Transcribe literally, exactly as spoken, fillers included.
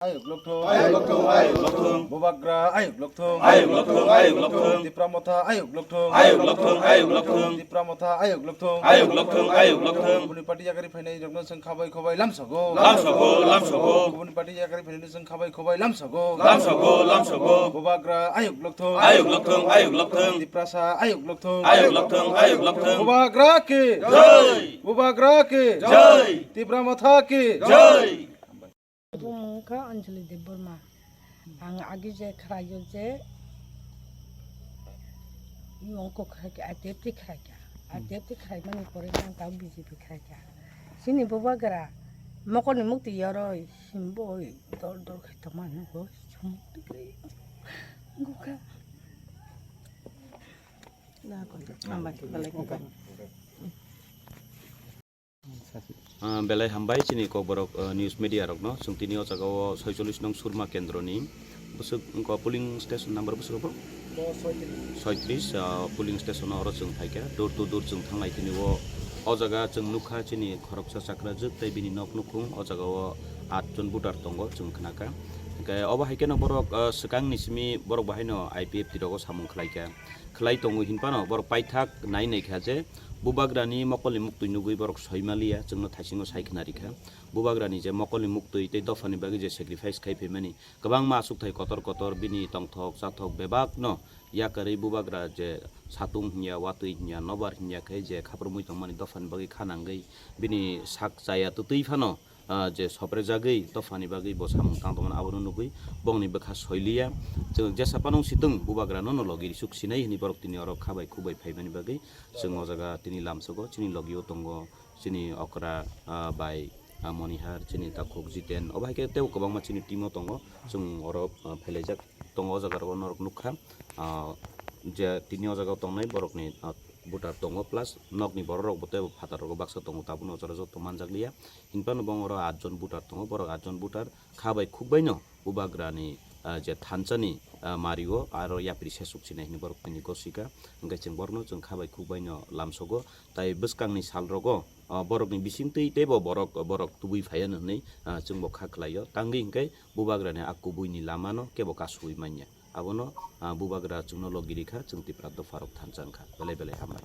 Ayuk lokthung. Ayuk lokthung, ayuk lokthung. Bubagra ayuk lokthung. Ayuk lokthung, ayuk lokthung. Tipra Motha ayuk lokthung. Ayuk lokthung, ayuk lokthung. Tipra Motha ayuk lokthung. Ayuk lokthung, ayuk lokthung. Kubuni party yakarwi phainai rokno chwng khabai khobai lamsogo. Lamsogo, lamsogo. Kubuni party yakarwi phainai chwng khabai khobai lamsogo. Lamsogo, lamsogo. Bubagra ayuk lokthung. Ayuk lokthung, ayuk lokthung. Tiprasa ayuk lokthung. Ayuk lokthung, ayuk lokthung. Bubagra ki. Jai. Bubagra ki. Jai. Tipra Motha ki. Jai. Bumung wngkha Anjali Debbarma. Ang agi je khwlaio je, i ongko khwlaikha, I T F T khwlaikha. I T F T khwlaimani pore ang tao B J P khwlaikha. Chini bubagra mokolni muktwi yoroi, himbo dor dor khai tongma nugo, chumui twi gukha. Na ko, hamba ki balai ko. Ah, belai hambai chini kokborok, ah, news media rokno. Chwng tini o jaga o soicholish nong Surma kendroni bwswk wngkha polling station number bwswk bo? Soitris, ah, polling station o oro chwng phaikha, door to door chwng thanglai tini o. O jaga chwng nukha chini khoroksa chakrajwk tei bini nok nukhung o jaga o atjon voter tongo chwng khnakha. Hwnkhe obo hai kheno borok, ah, swkangni simi borok bahaino I P F T rogo samung khlaikha. Khlai tongo hinphano borok paithak nai naikha je bubagrani mokolni muktwi nugwi borok soimaliya, chwngno thaisingo sai khna rikha. Bubagrani je mokolni muktwi tei dophani bagwi je sacrifice khai phaimani kwbangma achukthai kotor kotor bini tongthok chathok bebakno yakarwi bubagra je satung hinya, watwi hinya, nobar hinya khe je khaprumwi tongmani dophani bagwi kha nangwi bini sak chaya twtwi phano ah, je soprejagwi dophani bagwi bo samung tang tongmani abono nugwi bongni bwkha soiliya. Chwng jesa phano sitwng bubagrano no logi risuk sinai hwnwi borok tini oro kha bai khuk bai phaimani bagwi chwng o jaga tini lamsogo chini logio tongo chini okra, ah, bai, ah, Monihar, chini takhuk Jiten, obo hai khe teibo kwbangma chini team o tongo chwng oro, ah, phailaijak tongo o jaga rogo norok nukha, ah, je tini o jaga tongnai borokni, ah, voter tongo plus nokni borok rokbo teibo phatar rogo baksa tongo tabukno o jaga joto manjakliya. Hinphano bong oro atjon voter tongo, borok atjon voter kha bai khuk baino bubagrani, ah, je thansani, ah, mario aro yapri sesuk sinai hwnwi borok tini gosika. Hwnkhe chwng borokno chwng kha bai khuk baino lamsogo. Tai bwskangni salrogo, ah, borokni bisingtwi teibo borok, borok tubui phaiya hwnwi, ah, chwngbo kha khlaio. Tangwi hwnkhe bubagrani a kubuini lamano kebo kasui manya. Abono, ah, bubagra chwngno logi rikha, chwng Tipra dopharok thansa wngkha. Belai belai hambai.